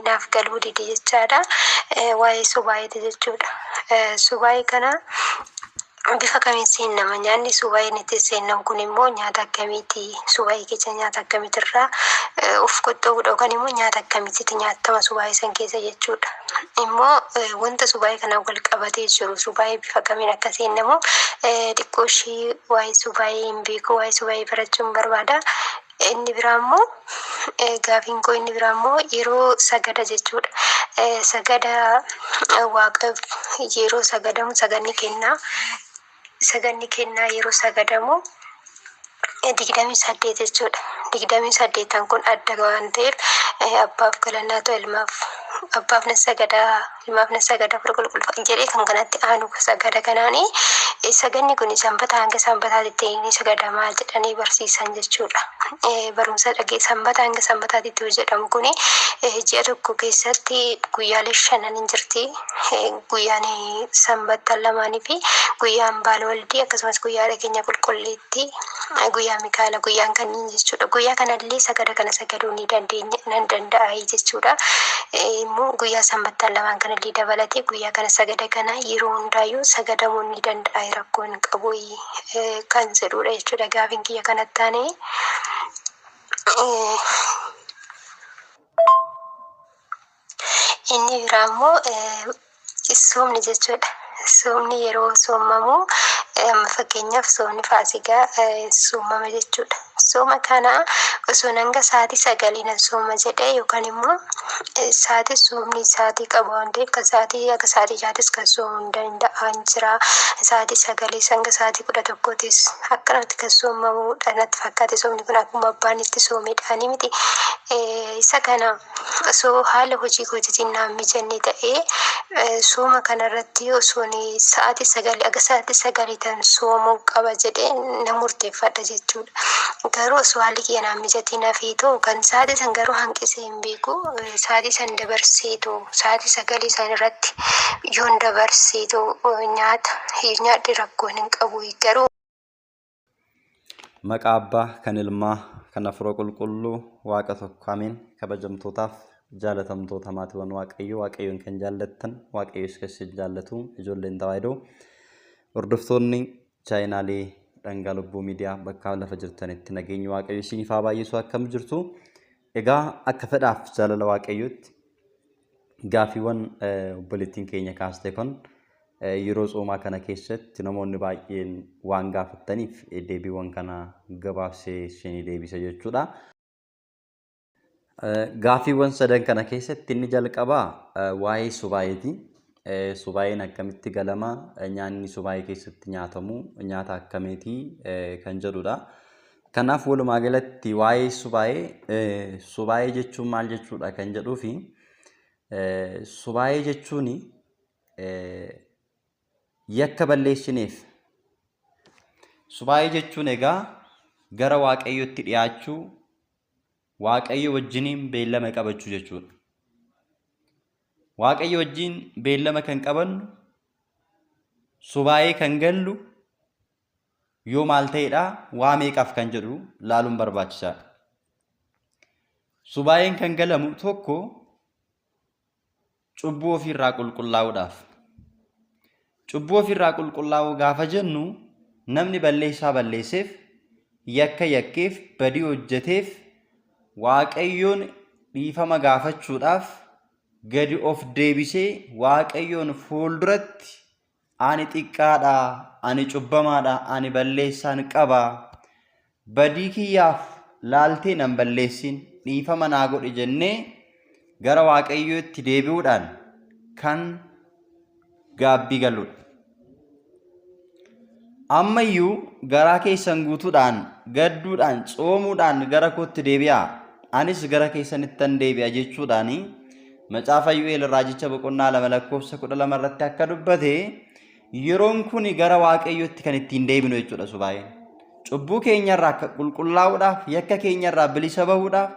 Naaf galuu dide jechaadha. Waa'ee subaayeeti jechuudha. Subaayee kana bifa kamiin seennama? Nyaanni subaayeen itti seennamu kun immoo nyaata akkamiiti? Subaayee keessa nyaata akkamiitirraa of qoxxobuudha yookaan immoo nyaata akkamiititti nyaatama subaayee san keessa jechuudha. Immoo wanta subaayee kanaan wal qabatee jiru subaayee bifa kamiin akka seennamu xiqqoo ishii waa'ee subaayee hin beeku, waa'ee subaayee barachuun barbaada. Inni biraa immoo gaafiin koo inni biraa immoo yeroo sagada jechuudha. Sagada waaqa yeroo sagadamu sagadni kennaa sagadni kennaa yeroo sagadamu 28 jechuudha. 28n kun adda waan ta'eef abbaaf galannaa ta'u ilmaaf abbaaf nan sagadaa ilmaaf nan sagada fura qulqulluu jedhee kan kanatti aanu sagada kanaani saganni kun sanbata hanga sanbataatitti ni sagadamaa jedhanii barsiisan jechuudha. Barumsa dhagee sanbata hanga sanbataatitti yoo jedhamu kun ji'a tokko keessatti guyyaalee shanan hin jirti. Guyyaan sanbattan lamaanii fi guyyaan baala waldii akkasumas guyyaa dhageenya qulqulleetti guyyaa Mikaala guyyaan kanneen jechuudha. Guyyaa kanallee sagada kana sagaduu ni dandeenya nan danda'a jechuudha. Immoo guyyaa sanbattan lamaan kanallee dabalatee guyyaa kana sagada kana yeroo hundaayyuu sagadamuu ni danda'a rakkoo hin qabu kan jedhudha jechuudha gaafiin kiyya kanatti taane. Inni biraa immoo soomni jechuudha. Soomni yeroo soomamu amma fakkeenyaaf soomni faasigaa soomama jechuudha. Sooma kana osoo hanga sa'aatii sagalii nan sooma jedhee yookaan immoo sa'aatii soomni sa'aatii qabu waan ta'eef kan sa'aatii akka sa'aatii jaatis kan soomuu hin danda'an jira. Sa'aatii sagalii hanga sa'aatii 11tis akkanatti kan soomamudha natti fakkaate soomni kun akkuma abbaan itti soomedhaani miti. Isa kana osoo haala hojii kootiitiin naan mijanne ta'ee sooma kanarratti osoo sa'aatii sagalii aga sa'aatii sagalii tan soomuu qaba jedhee na murteeffadha jechuudha. Garuu osoo haalli kiyya naan mijatiin hafee too kan sa'aatii san garuu hanqisee hin beeku sa'aatii san dabarsee too sa'aatii sagalii san irratti yoon dabarsee too nyaata nyaadhi rakkoon hin qabu garuu. Maqaa Abbaa kan Ilmaa kan Hafuura Qulqulluu Waaqa tokko ameen. Kabajamtootaaf jaalatamtoota maatiiwwan Waaqayyoo Waaqayyoon kan jaallattan Waaqayyoos kan isin jaallatu ijoolleen Tawaahidoo hordoftoonni chaayinaalii Dhangaa Lubbuu Miidiyaa bakka lafa jirtanitti nageenyi Waaqayyo isiniif haa baay'isu akkam jirtu. Egaa akka fedhaaf jaalala Waaqayyootti gaaffiiwwan obboleettiin keenya kaaste kun yeroo tsoomaa kana keessatti namoonni baay'een waan gaafattaniif deebiiwwan kana gabaabsee isinii deebisa jechuudha. Gaaffiiwwan sadan kana keessatti inni jalqabaa waa'ee subaayeeti. Subaayeen akkamitti galama? Nyaanni subaayee keessatti nyaatamu nyaata akkamiiti kan jedhudha. Kanaaf walumaa galatti waa'ee subaayee subaayee jechuun maal jechuudha kan jedhuu fi subaayee jechuun yakka balleessineef subaayee jechuun egaa gara Waaqayyootti dhiyaachuu Waaqayyo wajjiniin beellama qabachuu jechuudha. Waaqayyo wajjin beellama kan qabannu subaayee kan gallu yoo maal ta'edha waa meeqaaf kan jedhu laaluun barbaachisaadha. Subaayeen kan galamu tokko cubbuu ofiirraa qulqullaa'uudhaaf. Cubbuu ofiirraa qulqullaa'uu gaafa jennu namni balleessaa balleesseef, yakka yakkeef, badii hojjeteef Waaqayyoon dhiifama gaafachuudhaaf gadi of deebisee Waaqayyoon fuulduratti ani xiqqaadha, ani cubbamaadha, ani balleessaan qaba, badii kiyyaaf laaltee nan balleessin, dhiifama naa godhi jennee gara Waaqayyootti deebi'uudhaan kan gaabbii galudha. Ammayyuu garaa keessan guutuudhaan, gadduudhaan, tsoomuudhaan gara kootti deebi'aa, anis gara keessanittan deebi'a jechuudhaan macaafa Yu'eel raajicha boqonnaa 2 lakkoofsa 12 irratti akka dubbate yeroon kun gara Waaqayyootti kan ittiin deebinu jechuudha subaayeen. Cubbuu keenyarraa akka qulqullaa'uudhaaf, yakka keenyarraa bilisa bahuudhaaf,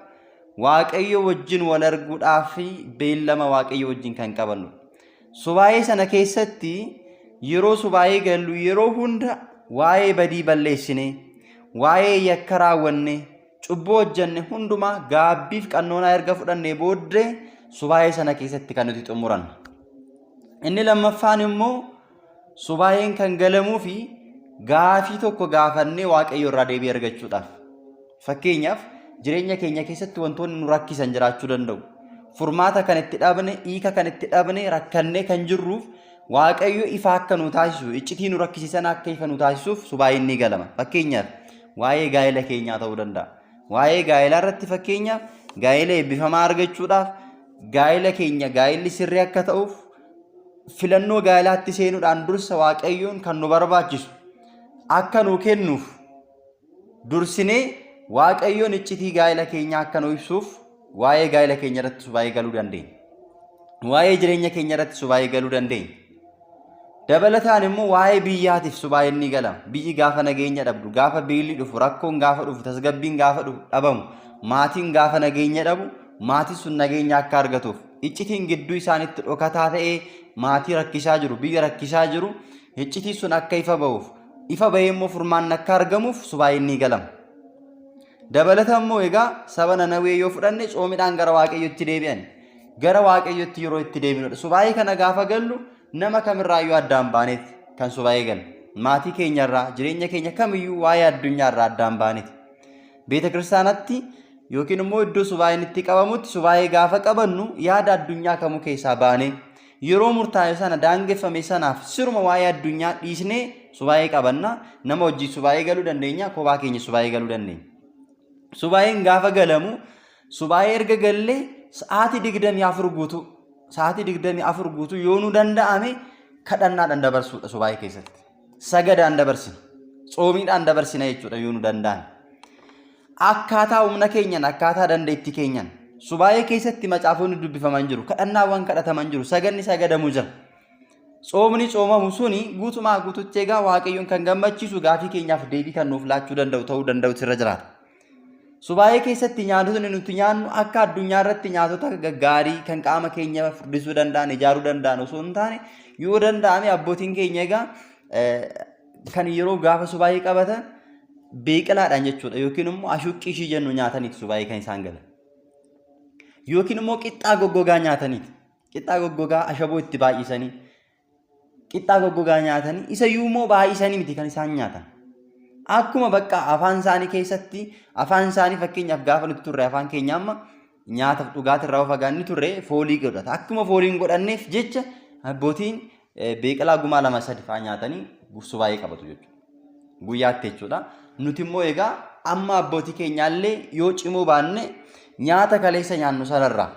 Waaqayyo wajjin wal arguudhaaf beellama Waaqayyo wajjin kan qabannu. Subaayee sana keessatti yeroo subaayee gallu yeroo hunda waa'ee badii balleessine, waa'ee yakka raawwanne, cubbuu hojjenne hundumaa gaabbiif qannoonaa erga fudhannee booddee subaa'ee sana keessatti kan nuti xumurannu. Inni lammaffaan immoo subaa'een kan galamuu fi gaafii tokko gaafannee Waaqayyo irraa deebii argachuudhaaf. Fakkeenyaaf jireenya keenya keessatti wantoonni nu rakkisan jiraachuu danda'u. Furmaata kan itti dhabne, hiika kan itti dhabne, rakkannee kan jirruuf Waaqayyo ifa akka nu taasisu, iccitii nu rakkise sana akka ifa nu taasisuuf subaa'een ni galama. Fakkeenyaaf waa'ee gaa'ela keenyaa ta'uu danda'a. Waa'ee gaa'elaa irratti fakkeenyaaf gaa'ela eebbifamaa argachuudhaaf gaa'ela keenya gaa'elli sirrii akka ta'uuf filannoo gaa'elaatti seenuudhaan dursa Waaqayyoon kan nu barbaachisu akka nu kennuuf dursinee Waaqayyoon iccitii gaa'ela keenyaa akka nu ibsuuf waa'ee gaa'ela keenya irratti subaa'ee galuu dandeenya. Waa'ee jireenya keenya irratti subaa'ee galuu dandeenya. Dabalataan immoo waa'ee biyyaatiif subaa'een ni galama. Biyyi gaafa nageenya dhabdu, gaafa beelli dhufu, rakkoon gaafa dhufu, tasgabbiin gaafa dhufu dhabamu, maatiin gaafa nageenya dhabu, maatiin sun nageenya akka argatuuf iccitiin gidduu isaanitti dhokataa ta'ee maatii rakkisaa jiru, biyya rakkisaa jiru, iccitiin sun akka ifa ba'uuf, ifa ba'ee immoo furmaanni akka argamuuf subaa'een ni galama. Dabalata immoo egaa saba Nanawee yoo fudhanne tsoomidhaan gara Waaqayyotti deebi'an. Gara Waaqayyotti yeroo itti deebinudha. Subaa'ee kana gaafa gallu nama kamirraayyuu addaan baaneeti kan subaa'ee gallu. Maatii keenyarraa, jireenya keenya kamiyyuu waa'ee addunyaarraa addaan baaneeti. Beeta kiristaanatti yookiin immoo iddoo subaa'een itti qabamutti subaa'ee gaafa qabannu yaada addunyaa kamuu keessaa baanee yeroo murtaa'e sana daangeffame sanaaf siruma waa'ee addunyaa dhiisnee subaa'ee qabanna. Nama wajjin subaa'ee galuu dandeenya, kophaa keenya subaa'ee galuu dandeenya. Subaa'een gaafa galamu subaa'ee erga gallee sa'aatii 24 guutuu sa'aatii 24 guutuu yoo nu danda'ame kadhannaadhaan dabarsuudha subaa'ee keessatti. Sagadaan dabarsina. Tsoomiidhaan dabarsina jechuudha yoo nu danda'ame. Akkaataa humna keenyan, akkaataa dandeettii keenyan. Subaa'ee keessatti macaafonni dubbifaman jiru, kadhannaawwan kadhataman jiru, saganni sagadamu jira. Tsoomni tsoomamu suni guutumaa guututti egaa Waaqayyoon kan gammachiisu gaafii keenyaaf deebii kan nuuf laachuu danda'u ta'uu danda'utu irra jiraata. Subaa'ee keessatti nyaatotni nuti nyaannu akka addunyaa irratti nyaatota gaggaarii kan qaama keenya furdisuu danda'an, ijaaruu danda'an osoo hin taane yoo danda'ame abbootiin keenya egaa kan yeroo gaafa subaa'ee qabatan beeqilaadhaan jechuudha yookiin immoo ashuqqii ishii jennu nyaataniiti subaa'ee kan isaan galan. Yookiin immoo qixxaa goggogaa nyaataniiti. Qixxaa goggogaa ashaboo itti baay'isanii qixxaa goggogaa nyaatanii isa iyyuu immoo baay'isanii miti kan isaan nyaatan. Akkuma bakka afaan isaanii keessatti afaan isaanii fakkeenyaaf gaafa nuti turre afaan keenya amma nyaataaf dhugaatii irraa fagaanni turre foolii godhata. Akkuma fooliin godhanneef jecha abbootiin beeqilaa gumaa lama sadi fa'aa nyaatanii subaayee qabatu jechuudha. Guyyaatti jechuudha. Nuti immoo egaa amma abbootii keenyaallee yoo cimuu baanne nyaata kaleessa nyaannu sanarraa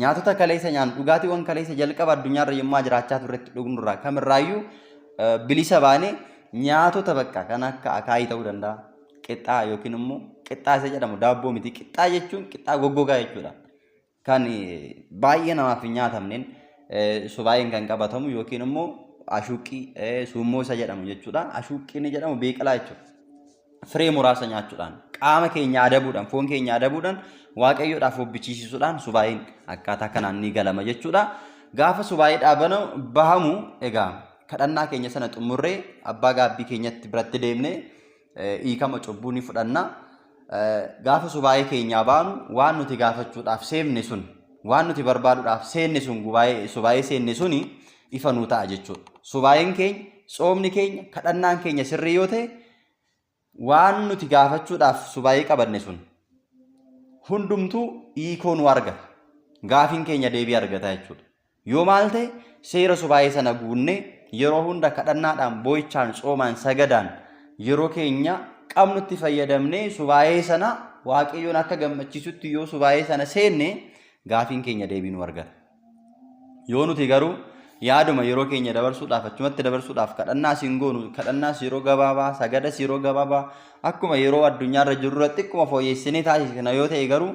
nyaatota kaleessa nyaannu dhugaatiiwwan kaleessa jalqaba addunyaarra yommaa jiraachaa turretti dhugnurraa kamirraayyuu bilisa baane nyaatota bakka kan akka akaayii ta'uu danda'a. Qixxaa yookiin immoo qixxaa isa jedhamu daabboo miti. Qixxaa jechuun qixxaa goggogaa jechuudha. Kan baay'ee namaaf hin nyaatamneen subaayeen kan qabatamu yookiin immoo ashuuqqii suummoo isa jedhamu jechuudha. Ashuuqqii inni jedhamu beeqilaa jechuudha. Firee muraasa nyaachuudhaan qaama keenya adabuudhaan foon keenya adabuudhaan waaqayyoodhaaf hobbichiisisuudhaan subaayeen akkaataa kanaan ni galama jechuudha. Gaafa subaayee dhaabana bahamu egaa kadhannaa keenya sana xumurree abbaa gaabbii keenyatti biratti deemnee hiikama cubbuu ni fudhanna. Gaafa subaa'ee keenyaa baanu waan nuti gaafachuudhaaf seenne sun waan nuti barbaaduudhaaf seenne sun subaa'ee seenne suni ifa nuu ta'a jechuudha. Subaa'een keenya, tsoomni keenya, kadhannaan keenya sirrii yoo ta'e waan nuti gaafachuudhaaf subaa'ee qabanne sun hundumtuu hiikoo nu argata. Gaafiin keenya deebii argata jechuudha. Yoo maal ta'e seera subaa'ee sana guunnee yeroo hunda kadhannaadhaan, boo'ichaan, tsoomaan, sagadaan yeroo keenya qabnutti fayyadamnee subaa'ee sana Waaqayyoon akka gammachiisutti yoo subaa'ee sana seenne gaafiin keenya deebii nu argata. Yoo nuti garuu yaaduma yeroo keenya dabarsuudhaaf achumatti dabarsuudhaaf kadhannaas hin goonu kadhannaas yeroo gabaabaa sagadas yeroo gabaabaa akkuma yeroo addunyaarra jirurra xiqquma fooyyessinee taasisna yoo ta'e garuu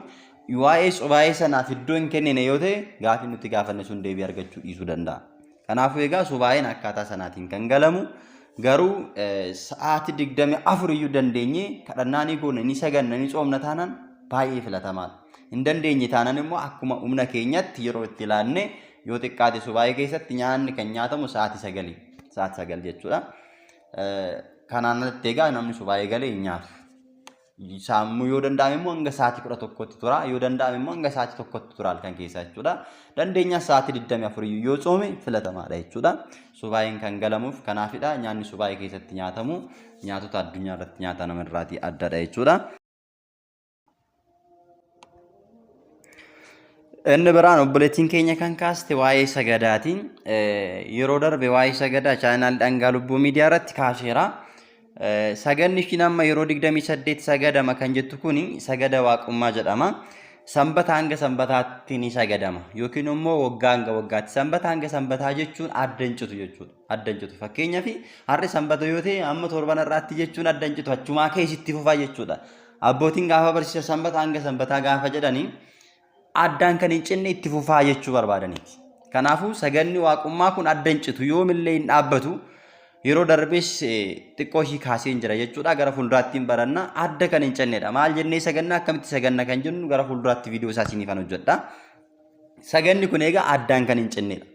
waa'ee subaa'ee sanaaf iddoo hin kennine yoo ta'e gaafiin nuti gaafanne sun deebii argachuu dhiisuu danda'a. Kanaafuu egaa subaa'een akkaataa sanaatiin kan galamu garuu sa'aatii 24 iyyuu dandeenye kadhannaa ni goona ni saganna ni tsoomna taanaan baay'ee filatamaadha. Hin dandeenye taanaan immoo akkuma humna keenyatti yeroo itti ilaanne yoo xiqqaate subaa'ee keessatti nyaanni kan nyaatamu sa'aatii sagalii sa'aatii 9 jechuudha. Kanaan alatti egaa namni subaa'ee galee hin nyaatu. Saammuu yoo danda'ame immoo hanga sa'aatii 11tti tura. Yoo danda'ame immoo hanga sa'aatii 1tti tura halkan keessaa jechuudha. Dandeenyaa sa'aatii 24 iyyuu yoo tsoome filatamaadha jechuudha. Subaayeen kan galamuuf kanaafidha. Nyaanni subaayee keessatti nyaatamu nyaatota addunyaa irratti nyaataman irraatii addadha jechuudha. Inni biraan obboleettiin keenya kan kaaste waa'ee sagadaati. Yeroo darbe waa'ee sagadaa chaayinaal dhangaa lubbuu miidiyaa irratti kaaseera. Sagadni ishiin amma yeroo 28 sagadama kan jettu kuni sagada waaqummaa jedhama. Sanbata hanga sanbataatti ni sagadama yookiin immoo waggaa hanga waggaatti. Sanbata hanga sanbataa jechuun adda hin citu jechuudha. Adda hin citu. Fakkeenyaaf har'i sanbata yoo ta'e amma torban har'aatti jechuun adda hin citu achumaa keessatti fufaa jechuudha. Abbootiin gaafa barsiisa sanbata hanga sanbataa gaafa jedhanii addaan kan hin cinne itti fufaa jechuu barbaadaniiti. Kanaafuu saganni waaqummaa kun adda hin citu yoomillee hin dhaabbatu. Yeroo darbes xiqqoo ishii kaasee hin jira jechuudha. Gara fuulduraatti hin baranna. Adda kan hin cinnedha. Maal jennee saganna akkamitti saganna kan jennu gara fuulduraatti viidiyoo isaa isiniifan hojjedha. Saganni kun egaa addaan kan hin cinnedha.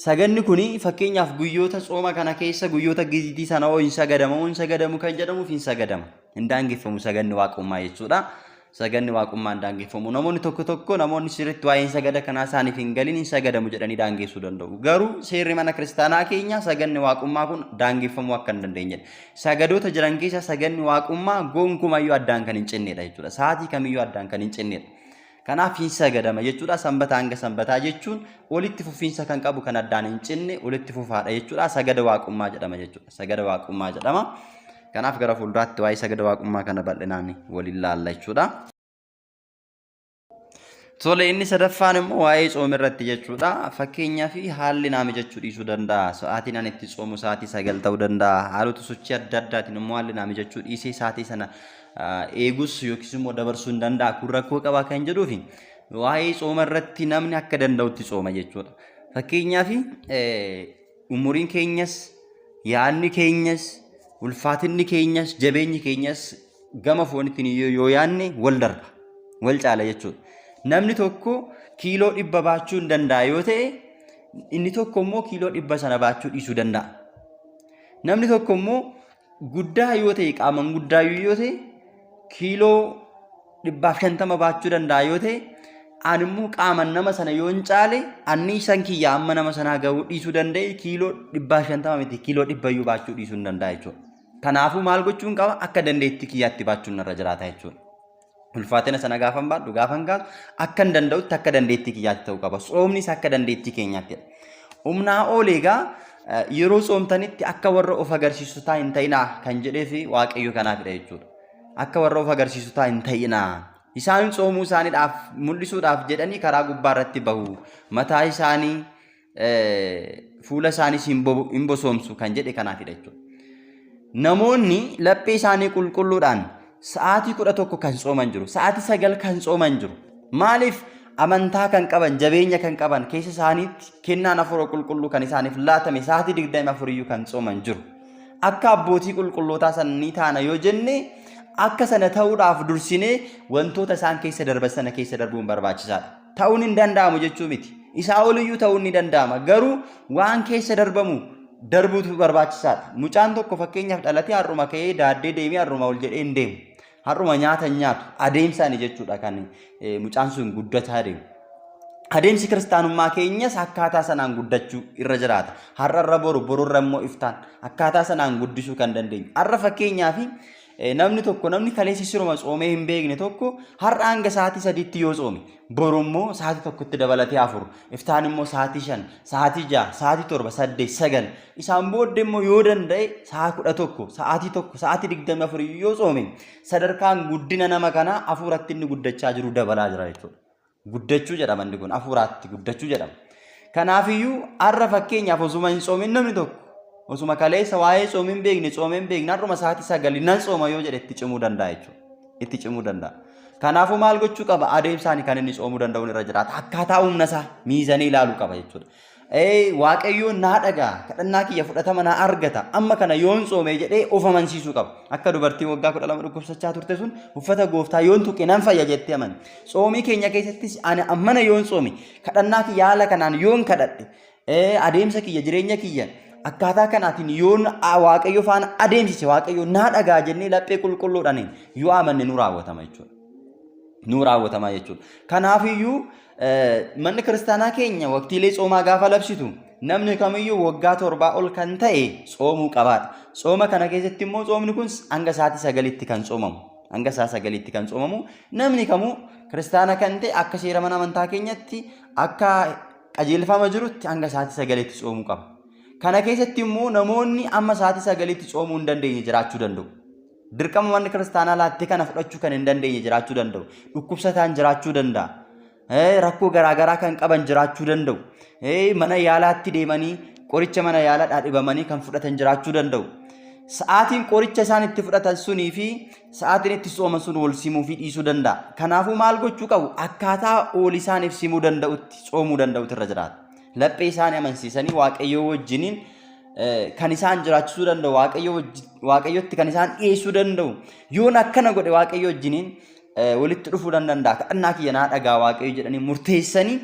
Saganni kun fakkeenyaaf guyyoota tsooma kana keessa guyyoota gizitii sana hoo hin sagadama hoo hin sagadamu kan jedhamuuf hin sagadama. Hin daangeffamu saganni waaqummaa jechuudha. Saganni waaqummaa hin daangeffamu. Namoonni tokko tokko namoonni sirriitti waa'een sagada kanaa isaaniif hin galin hin sagadamu jedhanii daangessuu danda'u. Garuu seerri mana kiristaanaa keenya saganni waaqummaa kun daangeffamuu akka hin dandeenyedha. Sagadoota jiran keessa saganni waaqummaa gonkumayyuu addaan kan hin cinnedha jechuudha. Sa'aatii kamiyyuu addaan kan hin cinnedha. Kanaaf hin sagadama jechuudha. Sanbata hanga sanbataa jechuun walitti fufiinsa kan qabu kan addaan hin cinne walitti fufaadha jechuudha. Sagada waaqummaa jedhama jechuudha. Sagada waaqummaa jedhama. Kanaaf gara fuulduraatti waa'ee sagada waaqummaa kana bal'inaan waliin laalla jechuudha. Tole inni sadaffaan immoo waa'ee tsoom irratti jechuudha. Fakkeenyaaf haalli naa mijachuu dhiisuu danda'a. Sa'aatiin ani itti tsoomu sa'aatii 9 ta'uu danda'a. Haalota sochii adda addaatiin immoo haalli naa mijachuu dhiisee sa'aatii sana eegus yookiis immoo dabarsuu hin danda'a. Kun rakkoo qabaa kan jedhuufi waa'ee tsooma irratti namni akka danda'utti tsooma jechuudha. Fakkeenyaaf umuriin keenyas yaadni keenyas ulfaatinni keenyas jabeenyi keenyas gama foonittiin yoo yaadne wal darba wal caala jechuudha. Namni tokko kiiloo 100 baachuu hin danda'a yoo ta'e inni tokko immoo kiiloo 100 sana baachuu dhiisuu danda'a. Namni tokko immoo guddaa yoo ta'e qaaman guddaa yoo ta'e kiiloo 150 baachuu danda'a yoo ta'e ani immoo qaaman nama sana yoo hin caale anniisan kiyya amma nama sanaa gahuu dhiisuu danda'e kiiloo 150 miti kiiloo 100 iyyuu baachuu dhiisuu hin danda'a jechuudha. Kanaafuu maal gochuun qaba akka dandeettii kiyyaatti baachuun narra jiraata jechuudha. Ulfaatina sana gaafan baadhu gaafan kaasu akka hin danda'utti akka dandeettii kiyyaatti ta'uu qaba. Tsoomnis akka dandeettii keenyaattidha. Humnaa ol egaa yeroo tsoomtanitti akka warra of agarsiisotaa hin ta'inaa kan jedheef Waaqayyo kanaafidha jechuudha. Akka warra of agarsiisotaa hin ta'inaa. Isaan tsoomuu isaaniidhaaf mul'isuudhaaf jedhanii karaa gubbaa irratti bahu. Mataa isaanii fuula isaaniis hin bosoomsu kan jedhe kanaafidha jechuudha. Namoonni laphee isaanii qulqulluudhaan sa'aatii 11 kan tsooman jiru, sa'aatii 9 kan tsooman jiru. Maaliif amantaa kan qaban, jabeenya kan qaban, keessa isaaniitti kennaan hafuura qulqulluu kan isaaniif laatame sa'aatii 24 iyyuu kan tsooman jiru. Akka abbootii qulqullootaa sana ni taana yoo jenne akka sana ta'uudhaaf dursinee wantoota isaan keessa darban sana keessa darbuun barbaachisaadha. Ta'uun hin danda'amu jechuu miti. Isaa oliyyuu ta'uun ni danda'ama. Garuu waan keessa darbamu darbuutu barbaachisaadha. Mucaan tokko fakkeenyaaf dhalatee har'uma ka'ee daaddee deemee har'uma ol jedhee hin deemu. Har'uma nyaata hin nyaatu. Adeemsaani jechuudha kan mucaan sun guddataa deemu. Adeemsi kiristaanummaa keenyas akkaataa sanaan guddachuu irra jiraata. Har'arra boru, borurra immoo iftaan akkaataa sanaan guddisuu kan dandeenyu. Har'a fakkeenyaaf Namni tokko namni kaleessa siruma tsoomee hin beekne tokko har'a hanga sa'aatii 3tti yoo tsoome boru immoo sa'aatii 1tti dabalatee 4 iftaan immoo sa'aatii 5 sa'aatii 6 sa'aatii 7 8 9 isaan booddee immoo yoo danda'e sa'a 11 sa'aatii 1 sa'aatii 24 yoo tsoome sadarkaan guddina nama kanaa hafuuratti inni guddachaa jiru dabalaa jira jechuudha. Guddachuu jedhama inni kun hafuuraatti guddachuu jedhama. Kanaafiyyuu har'a fakkeenyaaf osuma hin tsoomin namni tokko osuma kaleessa waa'ee tsoomii hin beekne tsoomee hin beekne har'uma sa'aatii 9 nan tsooma yoo jedhe itti cimuu danda'a jechuudha. Itti cimuu danda'a. Kanaafuu maal gochuu qaba? Adeemsaan kan inni tsoomuu danda'uun irra jiraata. Akkaataa humna isaa miizanii ilaaluu qaba jechuudha. Ee, Waaqayyoon naa dhaga'a, kadhannaa kiyya fudhatama naa argata, amma kana yoon tsoome jedhee of amansiisuu qaba. Akka dubartii waggaa 12 dhukkubsachaa turte sun uffata gooftaa yoon tuqe nan fayya jettee amani. Tsoomii keenya keessattis ani ammana yoon tsoome, kadhannaa kiyya haala kanaan yoon kadhadhe, ee, adeemsa kiyya jireenya kiyya Akkaataa kanaatiin yoo Waaqayyo faana adeemsise Waaqayyo naa dhagaa jennee laphee qulqulluudhaan yoo amanne nu raawwatama jechuudha. Nu raawwatama jechuudha. Kanaafiyyuu manni kiristaanaa keenya waqtiilee tsoomaa gaafa labsitu namni kamiyyuu waggaa 7 ol kan ta'e tsoomuu qabaadha. Tsooma kana keessatti immoo tsoomni kun hanga sa'aatii 9tti kan tsoomamu. Hanga sa'a 9tti kan tsoomamu namni kamuu kiristaana kan ta'e akka seera mana amantaa keenyatti akka qajeelfama jirutti hanga sa'aatii 9tti tsoomuu qaba. Kana keessatti immoo namoonni amma sa'aatii 9tti tsoomuu hin dandeenye jiraachuu danda'u. Dirqama manni kiristaanaa laatte kana fudhachuu kan hin dandeenye jiraachuu danda'u. Dhukkubsataan jiraachuu danda'a. Rakkoo garaagaraa kan qaban jiraachuu danda'u. Mana yaalaatti deemanii qoricha mana yaalaadhaa dhibamanii kan fudhatan jiraachuu danda'u. Sa'aatiin qoricha isaan itti fudhatan sunii fi sa'aatiin itti sooman sun wal simuu fi dhiisuu danda'a. Kanaafuu maal gochuu qabu? Akkaataa wal isaaniif simuu danda'utti tsoomuu danda'utu irra jiraata. Laphee isaanii amansiisanii Waaqayyoo wajjiniin kan isaan jiraachisuu danda'u, Waaqayyotti kan isaan dhiyeessuu danda'u, yoon akkana godhe Waaqayyo wajjiniin walitti dhufuu nan danda'a, kadhannaa kiyya naa dhagaa Waaqayyo jedhanii murteessanii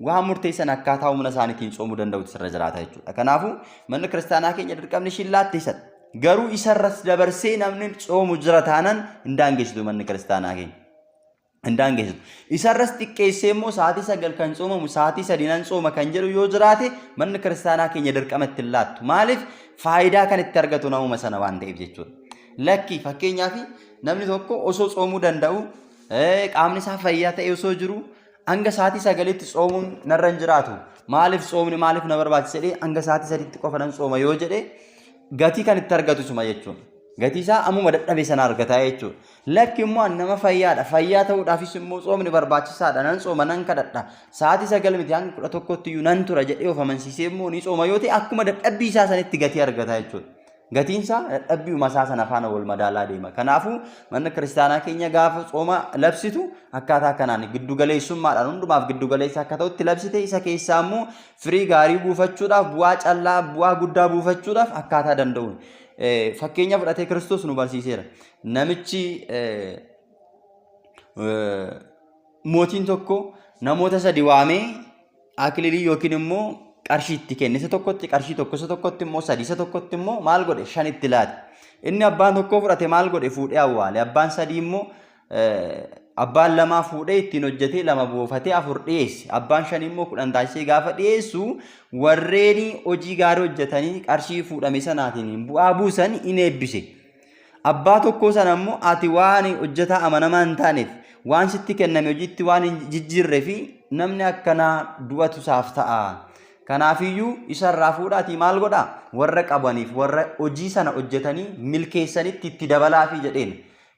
waan murteessan akkaataa humna isaaniitiin tsoomuu danda'utu irra jiraata jechuudha. Kanaafuu manni kiristaanaa keenya dirqamni ishiin laatte isadha. Garuu isarras dabarsee namni tsoomu jira taanaan hin daangessitu manni kiristaanaa keenya. Hin daangessitu. Isarras xiqqeessee immoo sa'aatii 9 kan tsoomamu sa'aatii 3 nan tsooma kan jedhu yoo jiraate manni kiristaanaa keenya dirqama itti hin laattu. Maaliif faayidaa kan itti argatu namuma sana waan ta'eef jechuudha. Lakki fakkeenyaaf namni tokko osoo tsoomuu danda'u qaamni isaa fayyaa ta'e osoo jiru hanga sa'aatii 9tti tsoomuun narra hin jiraatu. Maaliif tsoomni maaliif na barbaachisa jedhee hanga sa'aatii 3tti qofa nan tsooma yoo jedhe gatii kan itti argatu isuma jechuudha. Gatii isaa ammuma dadhabe sana argataa jechuudha. Lakki immoo an nama fayyaadha. Fayyaa ta'uudhaafis immoo tsoomni barbaachisaadha. Nan tsooma nan kadhadha. Sa'aatii 9 miti hanga 11tti iyyuu nan tura jedhee of amansiisee immoo ni tsooma yoo ta'e akkuma dadhabbii isaa sanitti gatii argata jechuudha. Gatiin isaa dadhabbiuma isaa sana faana wal madaalaa deema. Kanaafuu manni kiristaanaa keenya gaafa tsooma labsitu akkaataa kanaan giddu galeessummaadhaan hundumaaf giddu galeessa akka ta'utti labsite isa keessaa immoo firii gaarii buufachuudhaaf bu'aa callaa bu'aa guddaa buufachuudhaaf akkaataa danda'uun. Fakkeenya fudhatee Kiristoos nu barsiiseera. Namichi mootiin tokko namoota sadi waamee akililii yookiin immoo qarshii itti kenne. Isa tokkotti qarshii tokko, isa tokkotti immoo sadi, isa tokkotti immoo maal godhe shan itti laate. Inni abbaan tokkoo fudhate maal godhe fuudhee awwaale. Abbaan sadii immoo abbaan lamaa fuudhee ittiin hojjetee lama buufatee afur dhiyeesse. Abbaan shan immoo 10 taasisee gaafa dhiyeessu warreen hojii gaarii hojjetanii qarshii fuudhame sanaatiin bu'aa buusan in eebbise. Abbaa tokkoo sana immoo ati waan hojjetaa amanamaa hin taaneef waan sitti kenname hojiitti waan hin jijjiirree fi namni akkanaa du'atu isaaf ta'a. Kanaafiyyuu isa irraa fuudhaatii maal godhaa? Warra qabaniif warra hojii sana hojjetanii milkeessanitti itti dabalaafii jedheen.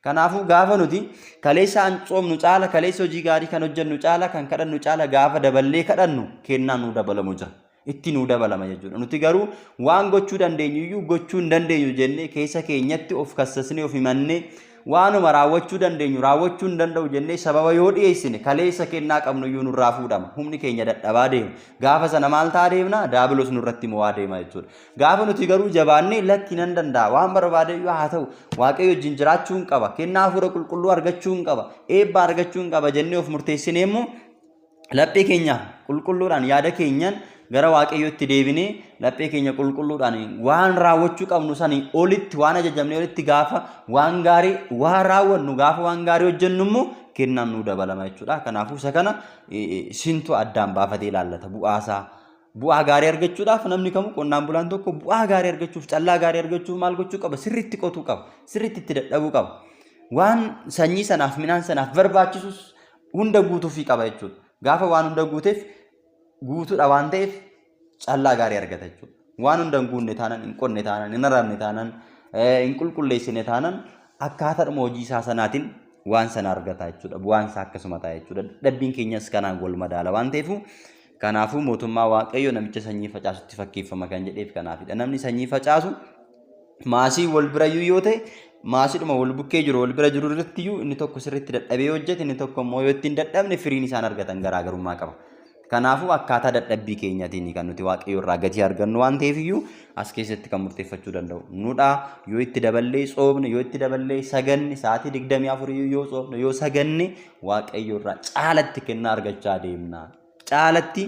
Kanaafuu gaafa nuti kaleessa an tsoomnu caala kaleessa hojii gaarii kan hojjennu caala kan kadhannu caala gaafa daballee kadhannu kennaan nuu dabalamu jira. Itti nuu dabalama jechuudha. Nuti garuu waan gochuu dandeenyu iyyuu gochuu hin dandeenyu jennee keessa keenyatti of kassasnee of himannee waanuma raawwachuu dandeenyu raawwachuu hin danda'u jennee sababa yoo dhiyeessine kaleessa kennaa qabnu iyyuu nurraa fuudhama. Humni keenya dadhabaa deema. Gaafa sana maal ta'aa deemna? Daabilos nurratti mo'aa deema jechuudha. Gaafa nuti garuu jabaannee lakki nan danda'a waan barbaade iyyuu haa ta'u Waaqayyo wajjin jiraachuu hin qaba kennaa hafuura qulqulluu argachuu hin qaba eebba argachuu hin qaba jennee of murteessinee immoo laphee keenya qulqulluudhaan yaada keenyaan gara Waaqayyootti deebinee laphee keenya qulqulluudhaan waan raawwachuu qabnu sanii olitti waan ajajamnee olitti gaafa waan gaarii waan raawwannu gaafa waan gaarii hojjennu immoo kennaan nuu dabalama jechuudha. Kanaafuu isa kana sintu addaan baafatee ilaallata bu'aasaa. Bu'aa gaarii argachuudhaaf namni kamuu qonnaan bulaan tokko bu'aa gaarii argachuuf callaa gaarii argachuuf maal gochuu qaba? Sirriitti qotuu qaba. Sirriitti itti dadhabuu qaba. Waan sanyii sanaaf midhaan sanaaf barbaachisus hunda guutuufii qaba jechuudha. Gaafa waan hunda guuteef guutuudha waan ta'eef callaa gaarii argata jechuudha. Waan hunda hin guunne taanaan, hin qonne taanaan, hin aramne taanaan, hin qulqulleessine taanaan akkaataadhuma hojii isaa sanaatiin waan sana argata jechuudha. Bu'aan isaa akkasuma ta'a jechuudha. Dadhabbiin keenyas kanaan wal madaala waan ta'eef kanaafuu mootummaa Waaqayyoo namicha sanyii facaasutti fakkeeffama kan jedheef kanaafidha. Namni sanyii facaasu maasii wal birayyuu yoo ta'e maasiidhuma wal bukkee jiru wal bira jiru irratti iyyuu inni tokko sirriitti dadhabee hojjete inni tokko immoo yoo ittiin dadhabne firiin isaan argatan garaagarummaa qaba. Kanaafuu akkaataa dadhabbii keenyatiin kan nuti Waaqayyo irraa gatii argannu waan ta'eef iyyuu as keessatti kan murteeffachuu danda'u nudha. Yoo itti daballee tsoomne, yoo itti daballee saganne, sa'aatii 24 iyyuu yoo tsoomne, yoo saganne Waaqayyo irraa caalatti kennaa argachaa deemna. Caalatti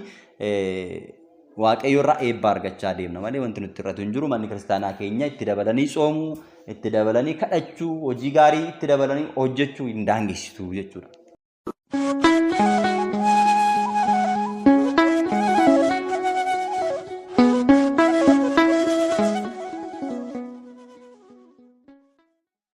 Waaqayyo irraa eebba argachaa deemna malee wanti nutti irratu hin jiru. Manni kiristaanaa keenya itti dabalanii tsoomuu, itti dabalanii kadhachuu, hojii gaarii itti dabalanii hojjechuu hin daangessitu jechuudha.